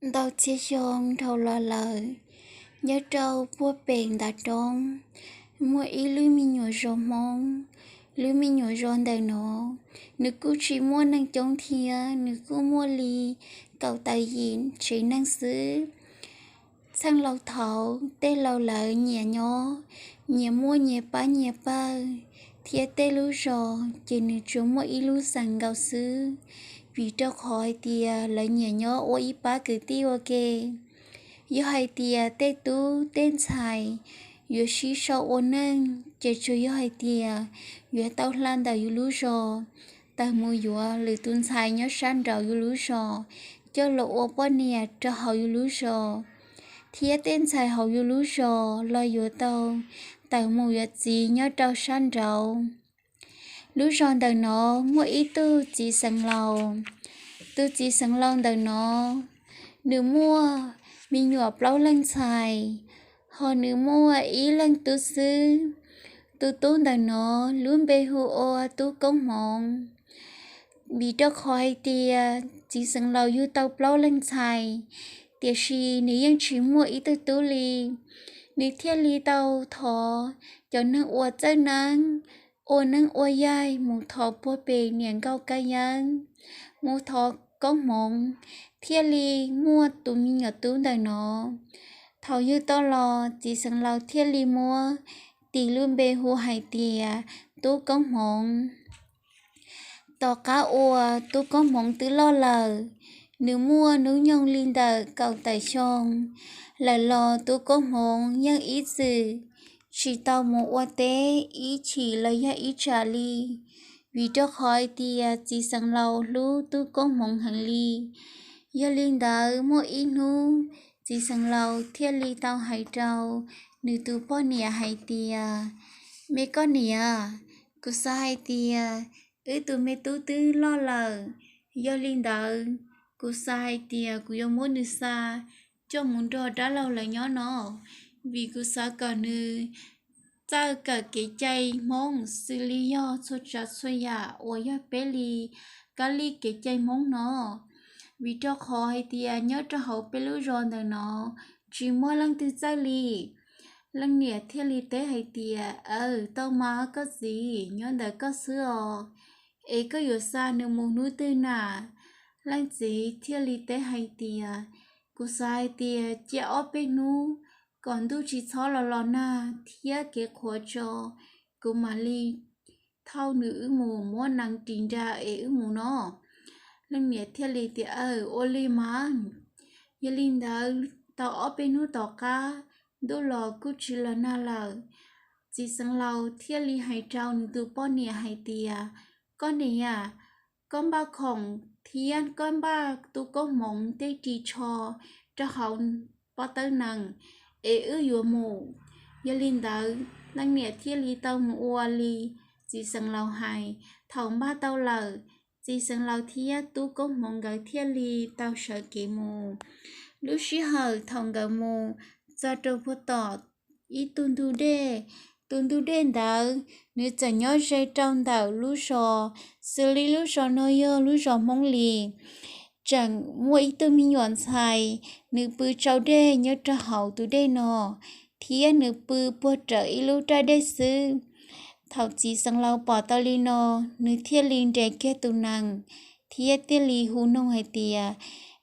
Ntau txhiab xyoo dhau los lawm, nyob rau puag pem ntav roob, muaj ib lub me nyuam zos Hmoob. Lub me nyuam zos ntawm no, nws kuj tsis muaj neeg coob thiab, nws kuj muaj li kaum tawm yim tsev neeg xwb. Txheej laus thaud tej laus lawv nyiam nyob, nyiam muaj nyias pab nyias pawg, thiab tej lub zos ces nws tsuas muaj ib lub xeev nkaus xwb, vim rau qhov hais tias lawv nyiam nyob ua ib pab kwv tij ua ke. Yog hais tias tej tub tej ntxhais yuav sib sau ua neej ces tsuas yog hais tias yuav tau hla ntawm yus lub zos tawm mus yuav lwm tus ntxhais nyob sab nraud yus lub zos coj los ua poj niam rau hauv yus lub zos, thiab tej ntxhais hauv yus lub zos los yuav tau tawm mus yuav txiv nyob rau sab nraud. Lub zos ntawm no muaj ib tug txiv xeev laus. Tus txiv xeev laus ntawm no, nws muaj me nyuam plaub leej ntxhais, ho nws muaj ib leeg tub xwb. Tus tub ntawm no lub npe hu ua Tub Koob Hmoov. Vim rau qhov hais tias txiv xeev laus yug tau plaub leeg ntxhais, tiam sis nws yeej tsis muaj ib tug tub li. Nws thiaj li tau thov cov neeg uas txawj neeb ua neeb ua yaig mus thov puag pem niam nkauj kab yeeb, mus thov koob hmoov, thiaj li muaj tus me nyuam tub ntawm no. Thaum yug tau los txiv xeev laus thiaj li muab tis lub npe hu hais tias Tub Koob Hmoov. Tom qab uas Tub Koob Hmoov twb loj lawm, nws muaj hnub nyoog li ntawm kaum tawm xyoo lawm los Tub Koob Hmoov yeej ib txwm tsis tau mus ua teb ib chim los yog ib tsam li, vim rau qhov hais tias txiv xeev laus hlub Tub Koob Hmoov heev li. Yog li ntawd muaj ib hnub txiv xeev laus thiaj li tau hais rau nws tus poj niam hais tias, Me koj niam, kuv xav hais tias wb tus me tub twb loj lawm, yog li ntawd kuv xav hais tias kuv yuav muab nws xa coj mus nrog dab laug lawv nyob no, vim kuv xav kom nws txawj kawm kev cai Hmoob xws li yog txhua tsav txhua yam uas yog peb li kab li kev cai Hmoob no. Vim rau qhov hais tias nyob rau hauv peb lub zos ntawm no tsis muaj leej twg txawj li. Leej niam thiaj li teb hais tias, Aw, tau mas koj txiv, nyob ntawm koj xwb os, es koj yuav xa nws mus hnub twg na? Leej txiv thiaj li teb hais tias, Kuv xav hais tias cia ob peb hnub kom ntuj tsis txhob los los nag thiab kev qhuav tso, kuv mam li thauj nws wb mus muab nees ris nra es wb mus no. Leej niam thiaj li tias, Aw, ua li mas. Yog li ntawd tau ob peb hnub tom qab, ntuj los kuj tsis los nag lawm. Txiv xeev laus thiaj li hais rau nws tus poj niam hais tias, Koj niam, koj npaj khoom thiab koj npaj Tub Koob Hmoov tej ris tsho rau hauv pob tawb nees es wb yuav mus. Yog li ntawd leej niam thiaj li tau mus ua li txiv xeev laus hais. Thaum npaj tau lawm, txiv xeev laus thiab Tub Koob Hmoov nkawd thiaj li tau sawv kev mus. Lub sij hawm thaum nkawd mus txog rau puag tom ib tug ntug dej, tus ntug dej ntawd nws txawm nyob ze rau ntawm lub zos, xws li lub zos no yog lub zos Hmoob li. Tseem muaj ib tug me nyuam ntxhais, nws pw tsau dej nyob rau hauv tus dej no, thiab nws pw puag rawv ib lub raj dej xwb. Thaum txiv xeev laus pom tau li no, nws thiaj li nres kiag tus nees thiab thiaj li hu noog hais tias,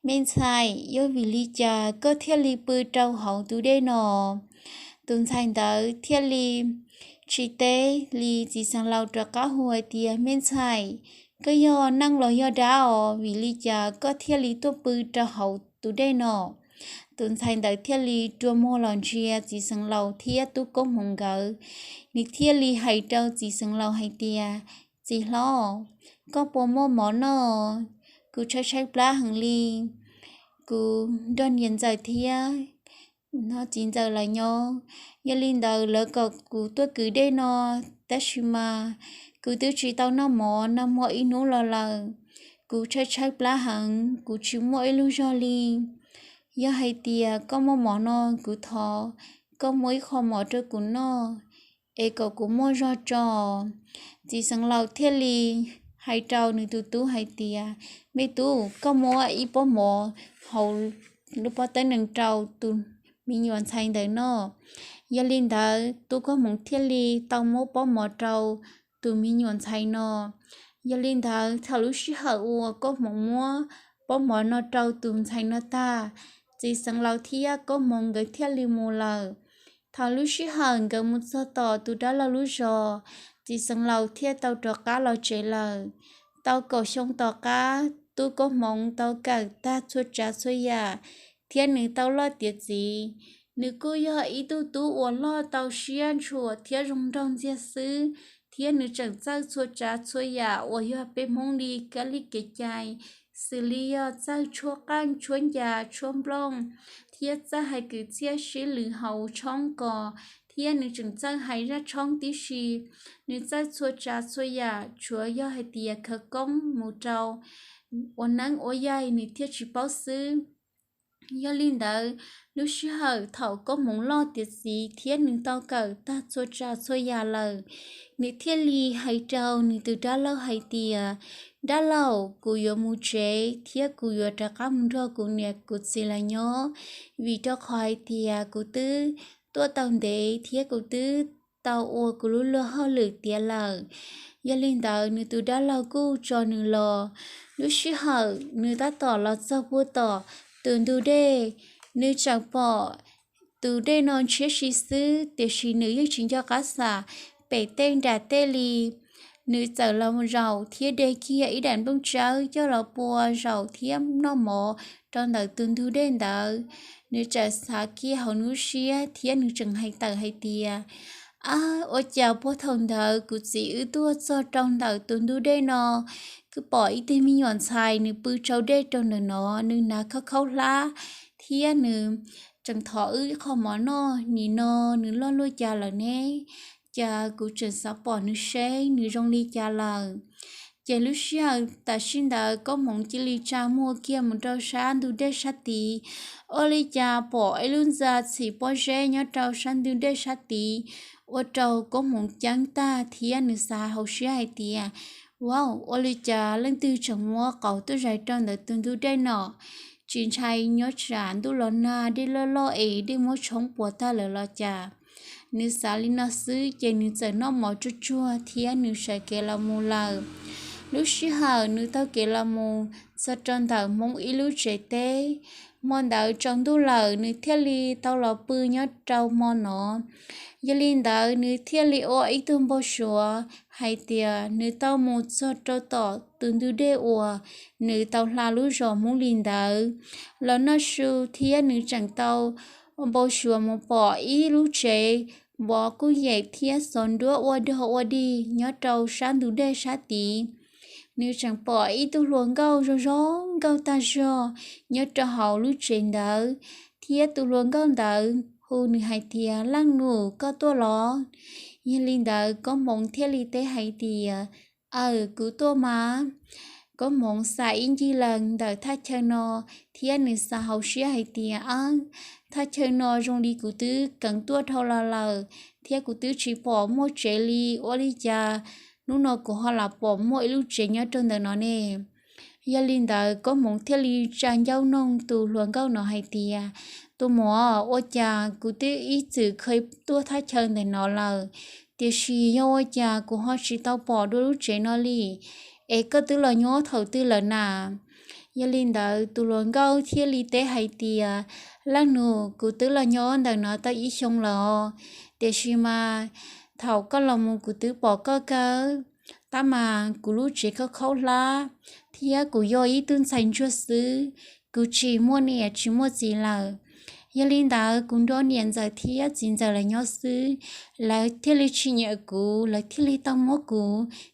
Me ntxhais, yog vim li cas koj thiaj li pw rau hauv tus dej no? Tus ntxhais ntawd thiaj li tsis teb li, txiv xeev laus rov qab hu hais tias, Me ntxhais, koj yog neeg los yog dab os, vim li cas koj thiaj li tuaj pw rau hauv tus dej no? Tus ntxhais ntawd thiaj li rua muag los ntsia txiv xeev laus thiab Tub Koob Hmoov nkawd. Nws thiaj li hais rau txiv xeev laus hais tias, Txiv hlob, koj puas muaj mov noj? Kuv tshaib tshaib plab heev li, kuv nrog niam ntxawm thiab txiv ntxawm lawv nyob. Yog li ntawd lawv kom kuv tuaj kwv dej no, tab sis mas kuv twb tsis tau noj mov noj muag ib hnub los lawm. Kuv tshaib tshaib plab heev, kuv tsis muaj ib lub zog li. Yog hais tias koj muaj mov no, kuv thov koj muab ib qho mov rau kuv noj es kom kuv muaj zog tso. Txiv xeev laus thiaj li hais rau nws tus tub hais tias, Me tub, koj muab ib pob mov hauv lub pob tawb nees rau tus me nyuam ntxhais ntawm no. Yog li ntawd tub Koob Hmoov thiaj li tau muab pob mov rau tus me nyuam ntxhais no. Yog li ntawd thaum lub sij hawm uas Koob Hmoov muab pob mov no rau tus ntxhais no tag, txiv xeev laus thiab Koob Hmoov nkawd thiaj li mus lawm. Thaum lub sij hawm nkawd mus txog tom tus dab laug lub zos, txiv xeev laus thiaj tau rov qab los tsev lawm. Tau kaum xyoo tom qab, tub Koob Hmoov tau kawm tag txhua tsav txhua yam, thiab nws tau loj tiav txiv. Nws kuj yog ib tug tub uas loj tau siab ntshua thiab zoo nraug ntxiag xwb, thiab nws tseem txawj txhua tsav txhua yam uas yog peb Hmoob li kab li kev cai, xws li yog txawj tshuab qeej tshuab ncas tshuab nplooj, thiab txawj hais kwv txhiaj sib lwm hauv tshoob kos, thiab nws tseem txawj hais zaj tshoob tib si. Nws txawj txhua tsav txhua yam, tsuav yog hais tias khawv koob mus rau ua neeb ua yaig nws thiaj tsis paub xwb. Yog li ntawd, lub sij hawm thaum Koob Hmoov loj tiav txiv thiab nws tau kawm tag txhua tsav txhua yam lawm, nws thiaj li hais rau nws tus dab laug hais tias, Dab laug, kuv yuav mus tsev thiab kuv yuav rov qab mus nrog kuv niam kuv txiv lawv nyob, vim rau qhov hais tias kuv twb tuaj tau ntev thiab kuv twb tau ua kuv lub luag hauj lwm tiav lawm. Yog li ntawd, nws tus dab laug kuj tso nws los. Lub sij hawm nws tab tom los txog puag tom tus ntug dej, nws tseem pom tus dej no ntshiab si xwb, tiam sis nws yeej tsis nco qab xav pem tej nram tej li. Nws txawm los zaum thiab de kiag ib daim nplooj tsawb coj los pua zaum thiab noj mov rau ntawm tus ntug dej ntawd. Nws txawm xav kiag hauv nws lub siab thiab nws tseem hais tawm hais tias, Ab, ua cas puag thaum ntawd kuv txiv wb tuaj txog rau ntawm tus ntug dej no, kuj pom ib tug me nyuam ntxhais nws pw tsau dej rau ntawm no, nws hnav khaub khaub hlab, thiab nws tseem thov wb ib qho mov noj, nim no nws loj luaj cas lawm ne? Cas kuv tseem xav pom nws seb nws zoo li cas lawm. Ces lub sij hawm tam sim ntawd Koob Hmoov cia li tsa muag kiag mus rau sab ntug dej sab tid. Ua li cas pom ib lub ntxa txhim pob zeb nyob rau sab ntug dej sab tid, ua rau Koob Hmoov ceeb tag thiab nws xav hauv siab hais tias, Wow, ua li cas leej twg tseem muab qauv tuaj zais rau ntawm tus ntug dej no? Tsis ntshai nyob tsam ntuj los nag dej loj loj es dej muab tshoob puas tag lawm los cas? Nws xav li no xwb ces nws txawm noj mov tsuag tsuag thiab nws sawv kev los mus lawm. Lub sij hawm nws taug kev los mus txog rau ntawm Hmoob ib lub tsev teb, hmo ntawd tsaus ntuj lawm nws thiaj li tau los pw nyob rau hmo no. Yog li ntawd nws thiaj li ua ib tug npau suav hais tias nws tau mus txog rau tom tus ntug dej uas nws tau hla lub zos Hmoob li ntawd los noj su, thiab nws tseem tau npau suav mus pom ib lub tsev vov kuj yem thiab xov nruab ua dog ua dig nyob rau sab ntug dej sab tid. Nws tseem pom ib tug hluas nkauj zoo zoo nkauj tag zog nyob rau hauv lub tsev ntawd, thiab tus hluas nkauj ntawd hu nws hais tias, Leej nus, koj tuaj los? Yog li ntawd Koob Hmoov thiaj li teb hais tias, Aws, kuv tuaj mas. Koob Hmoov xav ib ncig lees ntawm thaj chaw no, thiab nws xav hauv siab hais tias, Ab, thaj chaw no zoo li kuv twb keev tuaj dhau los lawm, thiab kuv twb tsis pom muaj tsev li, ua li cas hnub no kuv ho los pom muaj ib lub tsev nyob rau ntawm no ne? Yog li ntawd Koob Hmoov thiaj li tsa ncauj noog tus hluas nkauj no hais tias, Tus muam, ua cas kuv twb ib txwm kheev tuaj thaj chaw ntawm no lawm, tiam sis yog ua cas kuv ho tsis tau pom dua lub tsev no li? Es koj twb los nyob thaum twg lawm na? Yog li ntawd tus hluas nkauj thiaj li teb hais tias, Leej nus, kuv twb los nyob ntawm no tau ib xyoo lawm os, tiam sis mas thaum koj los mus kuv twb pom koj kawg, tab mas kuv lub tsev khaub khaub hlab, thiab kuv yog ib tug ntxhais ntsuag xwb, kuv tsis muaj niam tsis muaj txiv lawm. Yog li ntawd kuv nrog niam ntxawm thiab txiv ntxawm lawv nyob xwb, lawv thiaj li tsis nyiam kuv, lawv thiaj li tau muab kuv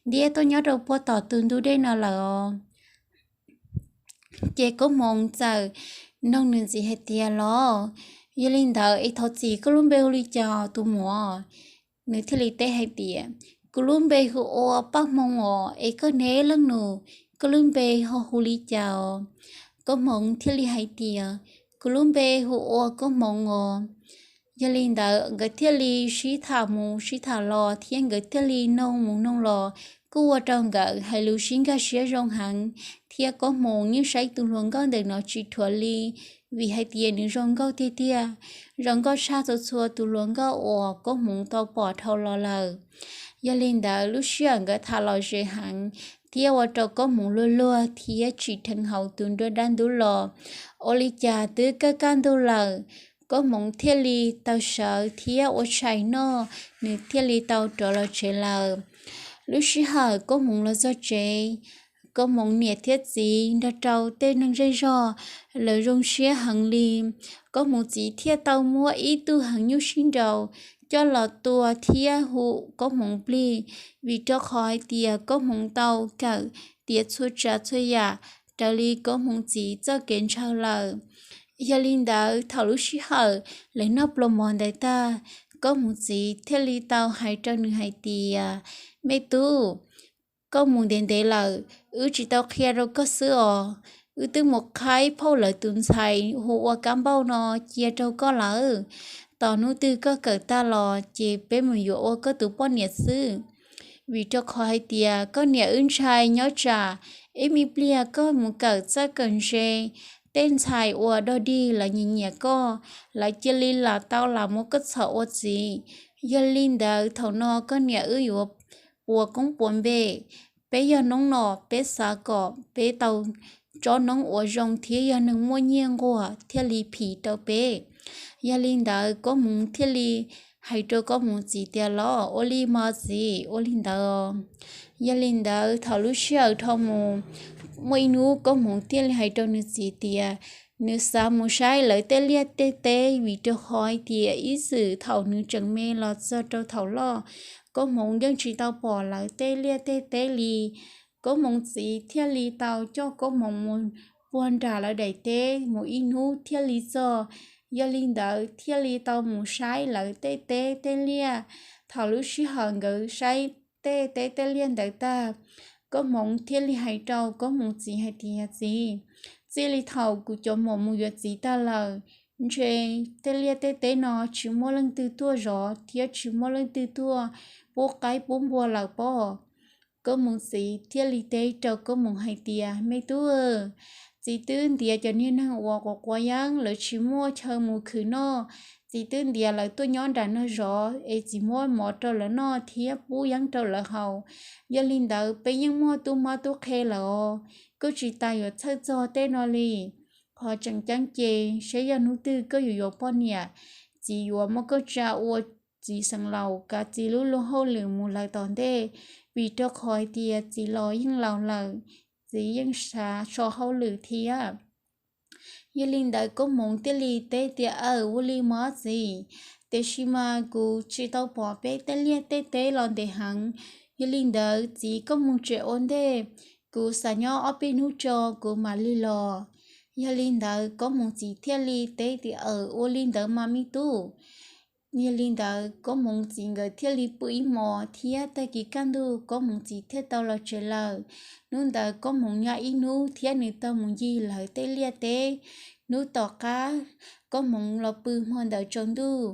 ntiab tuaj nyob rau puag tom tus ntug dej no lawm os. Ces Koob Hmoov txawm noog nws txiv hais tias, Los, yog li ntawd es thov txim, koj lub npe hu li cas tus muam? Nws thiaj li teb hais tias, Kuv lub npe hu ua Paj Hmoo os, es koj ne leej nus, koj lub npe ho hu li cas os? Koob Hmoov thiaj li hais tias, Kuv lub npe hu ua Koob Hmoov os. Yog li ntawd nkawd thiaj li sib tham mus sib tham los thiab nkawd thiaj li noog mus noog los kuj ua rau nkawd hais lus sib nkag siab zoo heev, thiab Koob Hmoov yeej saib tus hluas nkauj ntawm no tsis dhuav li, vim hais tias nws zoo nkauj tiag tiag, zoo nkauj tshaj txhua txhua tus hluas nkauj uas Koob Hmoov tau pom dhau los lawm. Yog li ntawd lub sij hawm nkawd tham lom zem heev, thiab ua rau Koob Hmoov luag luag thiab tsim dheev hauv tus nruab dab ntub los. Ua li cas twb kaj kaj ntug lawm, Koob Hmoov thiaj li tau sawv thiab ua tshais noj, nws thiaj li tau rov los tsev lawm. Lub sij hawm Koob Hmoov los txog tsev, Koob Hmoov niam thiab txiv nrog rau tej neeg zej zog, lawv zoo siab heev li. Koob Hmoov txiv thiaj tau muab ib tug heev nyuj sib nraus coj los tua thiab hu Koob Hmoov plig, vim rau qhov hais tias Koob Hmoov tau kawm tiav txhua tsav txhua yam raws li Koob Hmoov txiv txoj kev ntshaw lawm. Yog li ntawd thaum lub sij hawm lawv noj pluas mov ntawd tag, Koob Hmoov txiv thiaj li tau hais rau nws hais tias, Me tub, koj mus ntev ntev lawm, wb tsis tau qhia rau koj xwb os. Wb twb mus qhaib phauj lawv tus ntxhais hu ua Kab Npauj no cia rau koj lawm. Tos hnub twg koj kawm tag los ces peb mus yuav ua koj tus poj niam xwb. Vim rau qhov hais tias koj niam wb ntshai nyob tsam ib me pliag koj mus kawm txawj kawm ntse, tej ntxhais uas dog dig lawv nyiam nyiam koj, lawv cia li lam tau lam muab koj txhom ua txiv. Yog li ntawd thaum no koj niam wb yuav puas koob puas npe. Peb yog noob no, peb xav kom peb tau tsob noob uas zoo thiab yog neeg muaj nyiaj nquag thiaj li phim rau peb. Yog li ntawd Koob Hmoov thiaj li hais rau Koob Hmoov txiv tias, Los ua li mog txiv, ua li ntawd. Yog li ntawd thaum lub sij hawm dhau mus, muaj ib hnub Koob Hmoov thiaj li hais rau nws txiv tias nws xav mus saib lawv tej liaj tej teb, vim rau qhov hais tias ib txwm thaum nws tseem me los txog rau thaum loj, Koob Hmoov yeej tsis tau pom lawv tej liaj tej teb li. Koob Hmoov txiv thiaj li tau coj Koob Hmoov mus puag nram lawv daim teb mus ib hnub thiaj li txog. Yog li ntawd thiaj li tau mus saib lawv tej teb tej liaj. Thaum lub sij hawm nkawd saib tej teb tej liaj ntawd tag, Koob Hmoov thiaj li hais rau Koob Hmoov txiv hais tias, Txiv, txij li thaum kuv cov muam mus yuav txiv tag lawm, ntshe tej liaj tej teb no tsis muaj leej twg tuaj zov thiab tsis muaj leej twg tuaj pub qaib pub npua lawm pob? Koob Hmoov txiv thiaj li teb rau Koob Hmoov hais tias, Me tub, txiv twb ntiav cov niag neeg uas quav quav yeeb lawv tsis muaj chaw mus khwv noj, txiv twb ntiav lawv tuaj nyob nram no zov es txiv muab mov rau lawv noj thiab pub yeeb rau lawv haus. Yog li ntawd peb yeej muaj tub mab tub qhe lawm os. Koj tsis tas yuav txhawj txog tej no li. Qhov tseem ceeb ces saib yog hnub twg koj yuav yuav poj niam, txiv yuav muab koj tsa ua txiv xeev laus kav txiv lub luag hauj lwm mus lawm tom ntej, vim rau qhov hais tias txiv los yeej laus lawm, txiv yeej xav so hauj lwm thiab. Yog li ntawd Koob Hmoov thiaj li teb tias, Aw, ua li mog txiv. Tiam sis mas kuv tsis tau pom peb tej liaj tej teb los ntev heev. Yog li ntawd txiv koj mus tsev ua ntej, kuv xav nyob ob peb hnub tso kuv mam li los. Yog li ntawd Koob Hmoov txiv thiaj li teb tias, Aw, ua li ntawd mas me tub. Yog li ntawd Koob Hmoov txiv nkawd thiaj li pw ib hmos thiab tag kis kaj ntug Koob Hmoov txiv thiaj tau los tsev lawm. Hnub ntawd Koob Hmoov nyob ib hnub thiab nws tau mus ncig lawv tej liaj teb. Hnub tom qab Koob Hmoov los pw hmo ntawd tsaus ntuj.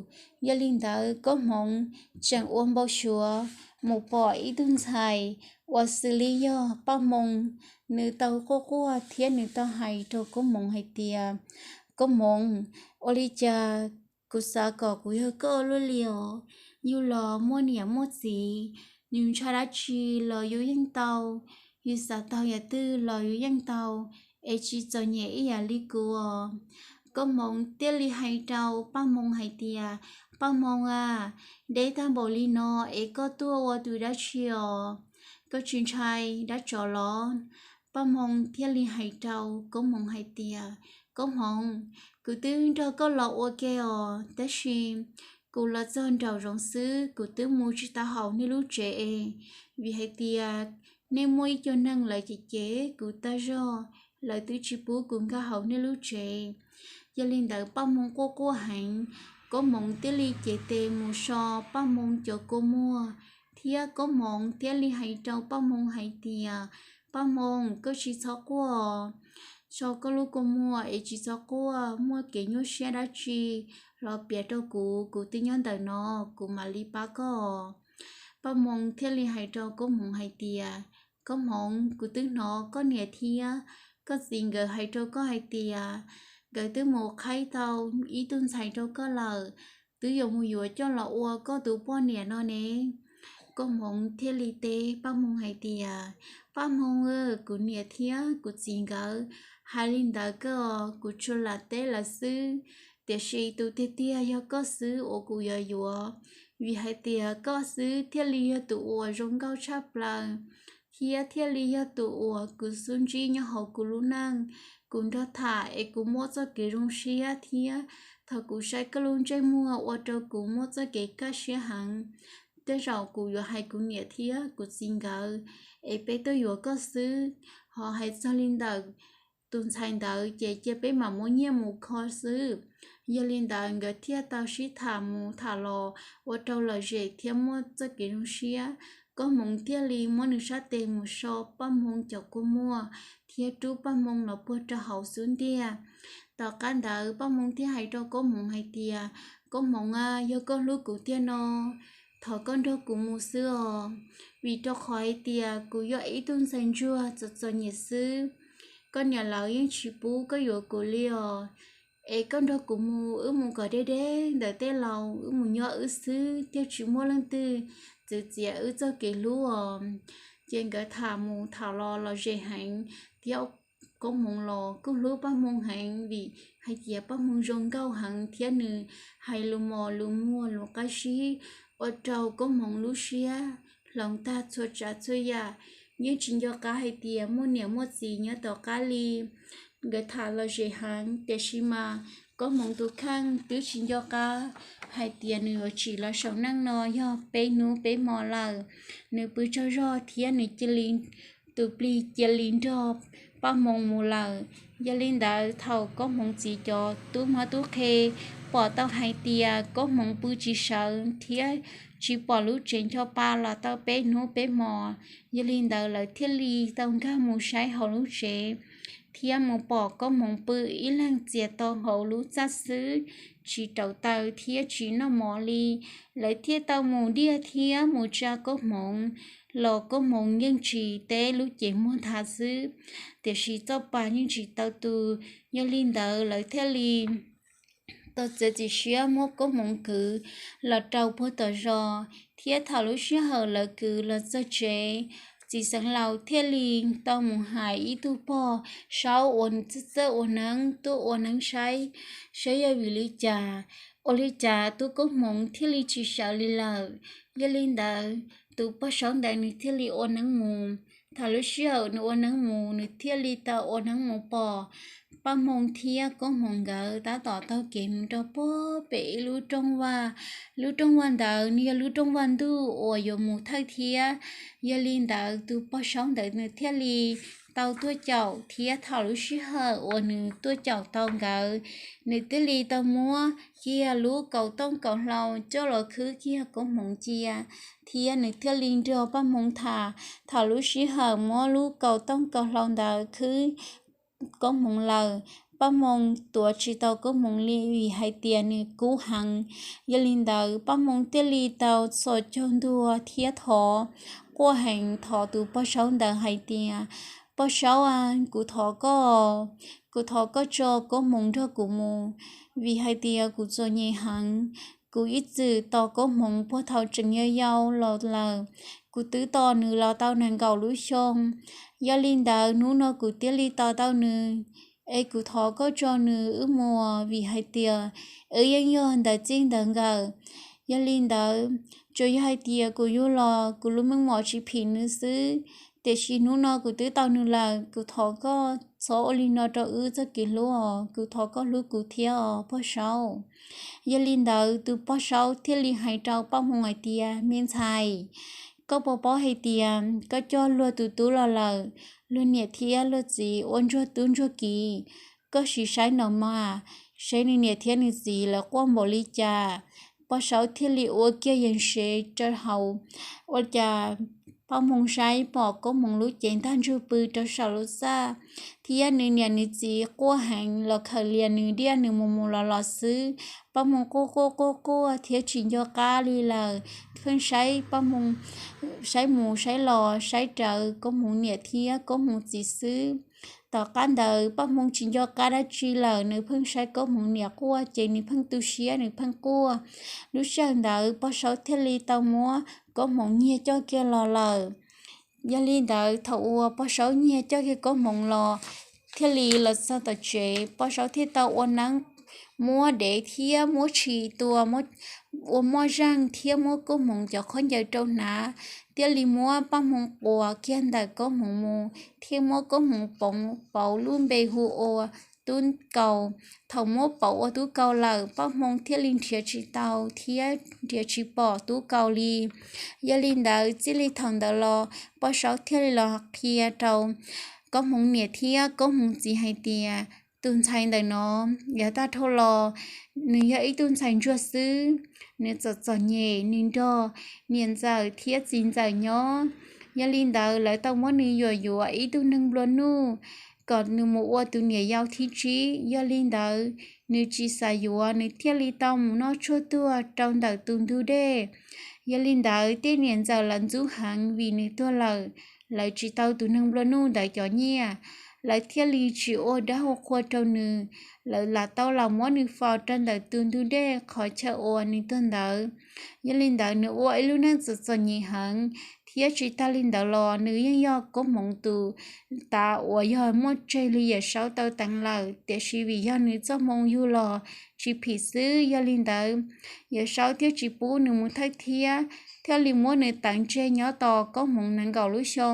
Yog li ntawd Koob Hmoov tseem ua npau suav mus pom ib tug ntxhais uas xws li yog Paj Hmoo, nws tau quaj quaj thiab nws tau hais rau Koob Hmoov hais tias, Koob Hmoov, ua li cas kuv xav kom kuv yog koj luaj li os. Yus los muaj niam muaj txiv, yus ntshai dab tsi los yus yeej tau, yus xav taug yam twg los yus yeej tau, es tsis txom nyem ib yam li kuv os. Koob Hmoov thiaj li hais rau Paj Hmoo hais tias, Paj Hmoo a, deb tag npaum li no es koj tuaj ua tus dab tsi os? Koj tsis ntshai dab tsov los? Paj Hmoo thiaj li hais rau Koob Hmoov hais tias, Koob Hmoov, kuv twb nrog koj los ua ke os, tab sis kuv los txog nraum zoov xwb, kuv twb mus tsis tau hauv nej lub tsev es, vim hais tias nej muaj ib co neeg lawv cem cem kuv tag zog, lawv twb tsis pub kuv nkag hauv nej lub tsev. Yog li ntawd Paj Hmoo quaj quaj heev, Koob Hmoov thiaj li cev tes mus so Paj Hmoo cov kua muag, thiab Koob Hmoov thiaj li hais rau Paj Hmoo hais tias, Paj Hmoo, koj tsis txhob quaj os. So koj lub kua muag es tsis txhob quaj, muaj kev nyuaj siab dab tsi los piav rau kuv, kuv twb nyob ntawm no, kuv mam li pab koj. Paj Hmoo thiaj li hais rau Koob Hmoov hais tias, Koob Hmoov, kuv twb hnov koj niam thiab koj txiv nkawd hais rau koj hais tias nkawd twb mus qhaib tau ib tug ntxhais rau koj lawm, twb yuav mus yuav coj los ua koj tus poj niam no ne. Koob Hmoov thiaj li teb Paj Hmoo hais tias, Paj Hmoo, kuv niam thiab kuv txiv nkawd hais li ntawd kawg, kuv tsuas lam teb lawv xwb, tiam sis tus tiag tiag yog koj xwb uas kuv yuav yuav, vim hais tias koj xwb thiaj li yog tus uas zoo nkauj tshaj plaws thiab thiaj li yog tus uas kuv xub ntsib nyob hauv kuv lub neej. Kuv nrog tham es kuv muaj txoj kev zoo siab thiab thaum kuv saib koj lub ntsej muag ua rau kuv muaj txoj kev kaj siab heev. Tej zaum kuv yuav hais kuv niam thiab kuv txiv nkawd es peb tuaj yuav koj xwb. Ho hais txog li ntawm tus ntxhais ntawd ces cia peb mam muab nyiaj mus kho xwb. Yog li ntawd nkawd thiaj tau sib tham mus tham los ua rau lom zem thiab muaj txoj kev zoo siab. Koob Hmoov thiaj li muab nws sab tes mus so Paj Hmoo cov kua muag thiab rub Paj Hmoo los puag rau hauv xub ntiag. Tom qab ntawd Paj Hmoo thiaj hais rau Koob Hmoov hais tias, Koob Hmoov a, yog koj hlub kuv tiag no, thov koj nrog kuv mus xwb os, vim rau qhov hais tias kuv yog ib tug ntxhais ntsuag txom txom nyem xwb. Koj niam lawv yeej tsis pub koj yuav kuv li os. Es koj nrog kuv mus, wb mus kom deb deb ntawm tej laus, wb mus nyob wb xwb thiaj tsis muaj leej twg txwv txiav wb txoj kev hlub os. Ces nkawd tham mus tham los lom zem heev thiab Koob Hmoov los kuj hlub Paj Hmoo heev vim hais tias Paj Hmoo zoo nkauj heev thiab nws hais lus mos lus muag lus qab zib ua rau Koob Hmoov lub siab hloov tag txhua tsav txhua yam. Yeej tsis nco qab hais tias muaj niam muaj txiv nyob tom qab li. Nkawd tham lom zem heev tiam sis mas Koob Hmoov tus kheej twb tsis nco qab hais tias nws yuav tsim los saum neej no yog peb hnub peb hmo lawm. Nws pw tsaug zog thiab nws cia li, tus plig cia li nrog Paj Hmoo mus lawm. Yog li ntawd thaum Koob Hmoov txiv cov tub mab tub qhe pom tau hais tias Koob Hmoov pw tsis sawv thiab tsis pom lub tsev ncho pa los tau peb hnub peb hmo, yog li ntawd lawv thiaj li tau nkag mus saib hauv lub tsev thiab mus pom Koob Hmoov pw ib leeg txias to hauv lub txaj xwb, tsis rauv taws thiab tsis noj mov li. Lawv thiaj tau mus diaj thiab mus tsa Koob Hmoov los Koob Hmoov yeej tsis teb, lub cev muag nthav xwb, tiam sis txoj pa yeej tsis tau tu. Yog li ntawd lawv thiaj li tau txiav txim siab muab Koob Hmoov kwv los rau puag tom zos, thiab thaum lub sij hawm lawv kwv los txog tsev, txiv xeev laus thiaj li tau mus hais ib tug pog saub uas nws txawj txawj ua neeb tuaj ua neeb saib, saib yog vim li cas, ua li cas tub Koob Hmoov thiaj li tsis sawv li lawm. Yog li ntawd tus pog saub ntawd nws thiaj li ua neeb mus. Thaum lub sij hawm nws ua neeb mus, nws thiaj li tau ua neeb mus pom Paj Hmoo thiab Koob Hmoov nkawd tab tom taug kev mus rau puag pem ib lub rooj vag. Lub rooj vag ntawd nws yog lub rooj vag ntuj uas yuav mus thawj thiab. Yog li ntawd tus pog saub ntawd nws thiaj li tau tuaj caum, thiab thaum lub sij hawm uas nws tuaj caum tau nkawd, nws thiaj li tau muab kiag lub kaus tooj kaus hlau coj los khwb kiag Koob Hmoov cia, thiab nws thiaj li nrog Paj Hmoo tham. Thaum lub sij hawm muab lub kaus tooj kaus hlau ntawd khwb Koob Hmoov lawm, Paj Hmoo tuav tsis tau Koob Hmoov li vim hais tias nws kub heev. Yog li ntawd Paj Hmoo thiaj li tau txhos caug ntuag thiab thov quaj heev, thov tus pog saub ntawd hais tias, Pog saub a, kuv thov koj, kuv thov koj tso Koob Hmoov nrog kuv mus, vim hais tias kuv txom nyem heev. Kuv ib txwm tos Koob Hmoov puag thaum tseem yau yau los lawm, kuv twb tos nws los tau nees nkaum lub xyoo. Yog li ntawd hnub no kuv thiaj li tos tau nws, es kuv thov koj tso nws wb mus vim hais tias wb yeej yog ntawv txij ntawv nkawm. Yog li ntawd, tsuas yog hais tias kuv yug los kuv lub meej mom tsis phim nws xwb, tiam sis hnub no kuv twb tau nws lawm, kuv thov koj txhob ua li no rau wb txoj kev hlub os, kuv thov koj hlub kuv thiab os pog saub. Yog li ntawd tus pog saub thiaj li hais rau Paj Hmoo hais tias, Me ntxhais, koj puas paub hais tias koj coj luag tus tub los lawm, luag niam thiab luag txiv ua ntsuag tub ntsuag kiv, koj sim saib nws mas, saib nws niam thiab nws txiv lawv quaj npaum li cas. Pog saub thiaj li ua kiag yees sev rau hauv, ua cas Paj Hmoo saib pom Koob Hmoov lub cev ntag ntsug pw rau saum lub txaj, thiab nws niam nws txiv quaj heev los khawm lias nws diaj nws mus mus los los xwb. Paj Hmoo quaj quaj quaj quaj thiab tsis nco qab li lawm, pheej saib Paj Hmoo, saib mus saib los saib rawv Koob Hmoov niam thiab Koob Hmoov txiv xwb. Tom qab ntawd Paj Hmoo tsis nco qab dab tsi lawm, nws pheej saib Koob Hmoov niam quaj ces nws pheej tu siab nws pheej quaj. Lub sij hawm ntawd Paj Saub thiaj li tau muab Koob Hmoov nyiag coj kiag los lawm. Yog li ntawd thaum uas Paj Saub nyiag coj kiag Koob Hmoov los, thiaj li los txog tom tsev, Paj Saub thiaj tau ua neeb muab dev thiab muab tshis tua, ua moj zeej thiab muab Koob Hmoov cov khaub ncaws rau hnav, thiaj li muab Paj Hmoo quas kiag ntawm Koob Hmoov mus thiab muab Koob Hmoov pauv lub npe hu ua Tub Kaus. Thaum muab pauv ua Tub Kaus lawm, Paj Hmoo thiaj li nrhiav tsis tau thiab nrhiav tsis pom Tub Kaus li. Yog li ntawd txij li thaum ntawd los Paj Saub thiaj li los qhia rau Koob Hmoov niam thiab Koob Hmoov txiv hais tias tus ntxhais ntawm no yav tag dhau los nws yog ib tug ntxhais ntsuag xwb, nws txom txom nyem, nws nrog niam ntxawm thiab txiv ntxawm nyob. Yog li ntawd lawv tau muab nws yuam yuav ib tug neeg nplua nuj kom nws mus ua tus niam yau thib tsib. Yog li ntawd nws tsis xav yuav, nws thiaj li tau mus noj tshuaj tuag rau ntawm tus ntug dej. Yog li ntawd tej niam ntxawm lawv ntxub heev vim nws tuag lawm, lawv tsis tau tus neeg nplua nuj ntawd cov nyiaj, lawv thiaj li tsis ua dab ua qhua rau nws. Lawv lam tau los muab nws faus rau ntawm tus ntug dej qhov chaw uas nws tuag ntawd. Yog li ntawd nws ua ib lub neej txom txom nyem heev, thiab tsis tag li ntawd los nws yeej yog Koob Hmoov tus tav uas yog muaj tseg li Yawm Saub tau teev lawm, tiam sis vim yog nws txoj hmoo yug los tsis phim xwb. Yog li ntawd Yawm Saub thiaj tsis pub nws mus thawj thiab, thiaj li muab nws teev tseg nyob tos Koob Hmoov nees nkaum lub xyoo.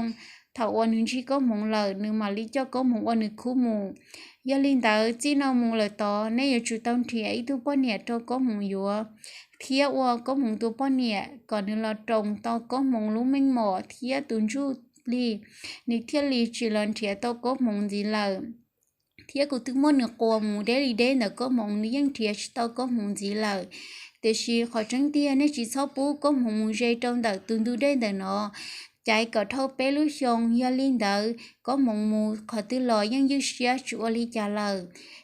Thaum uas nws ntsib Koob Hmoov lawm, nws mam li coj Koob Hmoov ua nws khub mus. Yog li ntawd txij no mus lawm tod nej yuav tsum tau nrhiav ib tug poj niam rau Koob Hmoov yuav, thiab ua Koob Hmoov tus poj niam kom nws los roos tau Koob Hmoov lub meej mom thiab tus ntsuj plig, nws thiaj li tsis los nrhiav tau Koob Hmoov ntxiv lawm. Thiab kuv twb muab nws quas mus deb li deb ntawm Koob Hmoov, nws yeej nrhiav tsis tau Koob Hmoov ntxiv lawm. Tiam sis qhov tseeb tiag nej tsis txhob pub Koob Hmoov mus ze rau ntawm tus ntug dej ntawm no, caiv kom dhau peb lub xyoo. Yog li ntawd Koob Hmoov mus qhov twg los yeej ywj siab tsis ua li cas lawm.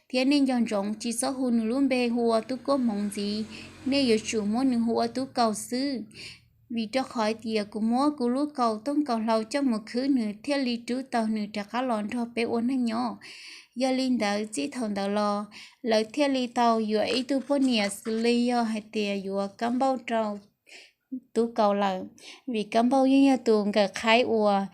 Thiab nej nco ntsoov tsis txhob hu nws lub npe hu ua Tub Koob Hmoov ntxiv, nej yuav tsum muab nws hu ua Tub Kaus xwb. Vim rau qhov hais tias kuv muab kuv lub kaus tooj kaus hlau coj mus khwb nws thiaj li rub tau nws rov qab los nrog peb ua neej nyob. Yog li ntawd txij thaum ntawd los lawv thiaj li tau yuav ib tug poj niam xws li yog hais tias yuav Kab Npauj rau Tub Kaus lawm, vim Kab Npauj yeej yog tus nkawm qhaib uas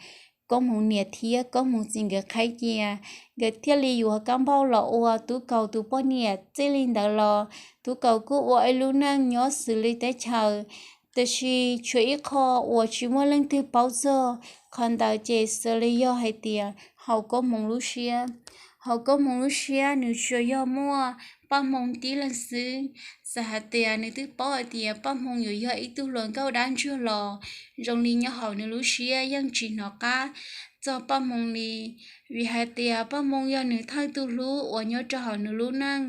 Koob Hmoov niam thiab Koob Hmoov txiv nkawd qhaib cia. Nkawd thiaj li yuav Kab Npauj los ua Tub Kaus tus poj niam. Txij li ntawd los Tub Kaus kuj ua ib lub neej nyob xws li teb chaws, tiam sis tshuav ib qho uas tsis muaj leej twg paub txog. Qhov ntawd ces xws li yog hais tias haum Koob Hmoov lub siab. Haum Koob Hmoov lub siab nws tsuas yog muaj Paj Hmoo tib leeg xwb. Txawm hais tias nws twb paub hais tias Paj Hmoo yuav yog ib tug hluas nkauj dab ntsuag los zoo li nyob hauv nws lub siab yeej tsis hnov qab txog Paj Hmoo li. Vim hais tias Paj Hmoo yog nws thawj tug hlub uas nyob rau hauv nws lub neej,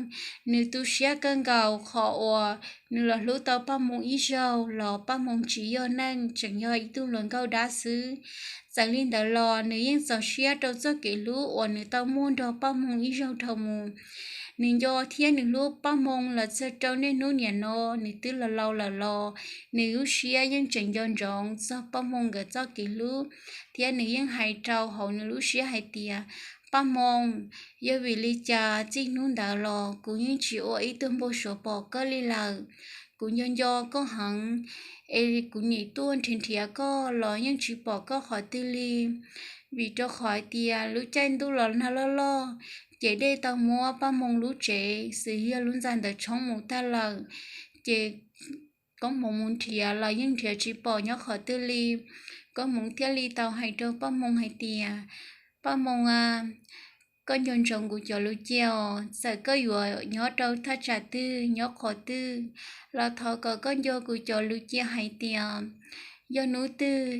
nws tu siab kawg nkaus qhov uas nws los hlub tau Paj Hmoo ib zaug los Paj Hmoo tsis yog neeg, tseem yog ib tug hluas nkauj dab xwb. Txawm li ntawd los nws yeej txaus siab rau txoj kev hlub uas nws tau muaj nrog Paj Hmoo ib zaug dhau mus. Nws nco thiab nws hlub Paj Hmoo los txog rau niaj hnub niam no, nws twb laus laus lawm los nws lub siab yeej tseem nco ntsoov txog Paj Hmoo nkawd txoj kev hlub, thiab nws yeej hais rau hauv nws lub siab hais tias, Paj Hmoo, yog vim li cas txij hnub ntawd los kuv yeej tsis ua ib tug npau suav pom koj li lawm. Kuv nco nco koj heev, es kuv nim tuaj nrhiav nrhiav koj los yeej tsis pom koj qhov twg li. Vim rau qhov hais tias lub caij ntuj los nag loj loj, ces dej tau muab Paj Hmoo lub tsev xws yog lub ntxa ntawd tshoob mus tag lawm, ces Koob Hmoov mus nrhiav los yeej nrhiav tsis pom nyob qhov twg li. Koob Hmoov thiaj li tau hais rau Paj Hmoo hais tias, Paj Hmoo a, koj nco ntsoov kuv cov lus cia os, txawm koj yuav nyob rau thaj tsam twg nyob qhov twg los thov kom koj nco kuv cov lus cia hais tias, yog hnub twg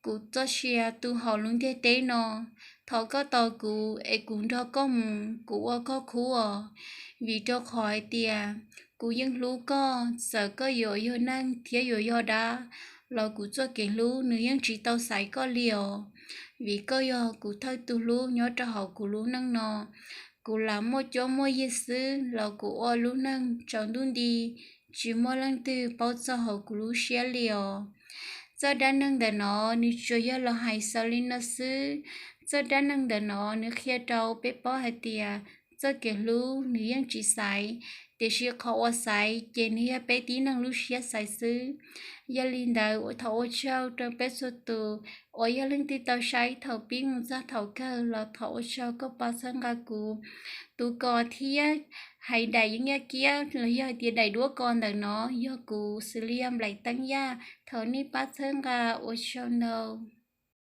kuv txoj sia tu hauv lub ntiaj teb no, thov koj tos kuv es kuv nrog koj mus, kuv ua koj khub os. Vim rau qhov hais tias kuv yeej hlub koj, txawm koj yuav yog neeg thiab yuav yog dab, los kuv txoj kev hlub nws yeej tsis tau xaiv koj li os. Vim koj yog kuv thawj tug hlub nyob rau hauv kuv lub neej no. Kuv lam muaj cuab muaj yig xwb los kuv ua lub neej tsaus ntuj nti, tsis muaj leej twg paub txog hauv kuv lub siab li os. Txoj dab neeg ntawm no nws tsuas yog los hais xaus li no xwb. Txoj dab neeg ntawm no nws qhia rau peb paub hais tias txoj kev hlub nws yeej tsis xaiv, tiam sis qhov uas xaiv ces nws yog peb tib neeg lub siab xaiv xwb. Yog li ntawd ua thov ua tsaug rau peb txhua tus uas yog leej twg tau saib thaum pib mus txog thaum kawg los thov ua tsaug koj pab txhawb nqa kuv. Tus kos thiab hais daim yeeb yaj kiab los yog hais tias daim duab kos ntawm no yog kuv xws li yog Nplaim Teeb Yaj. Thov nej pab txhawb nqa, ua tsaug ntau.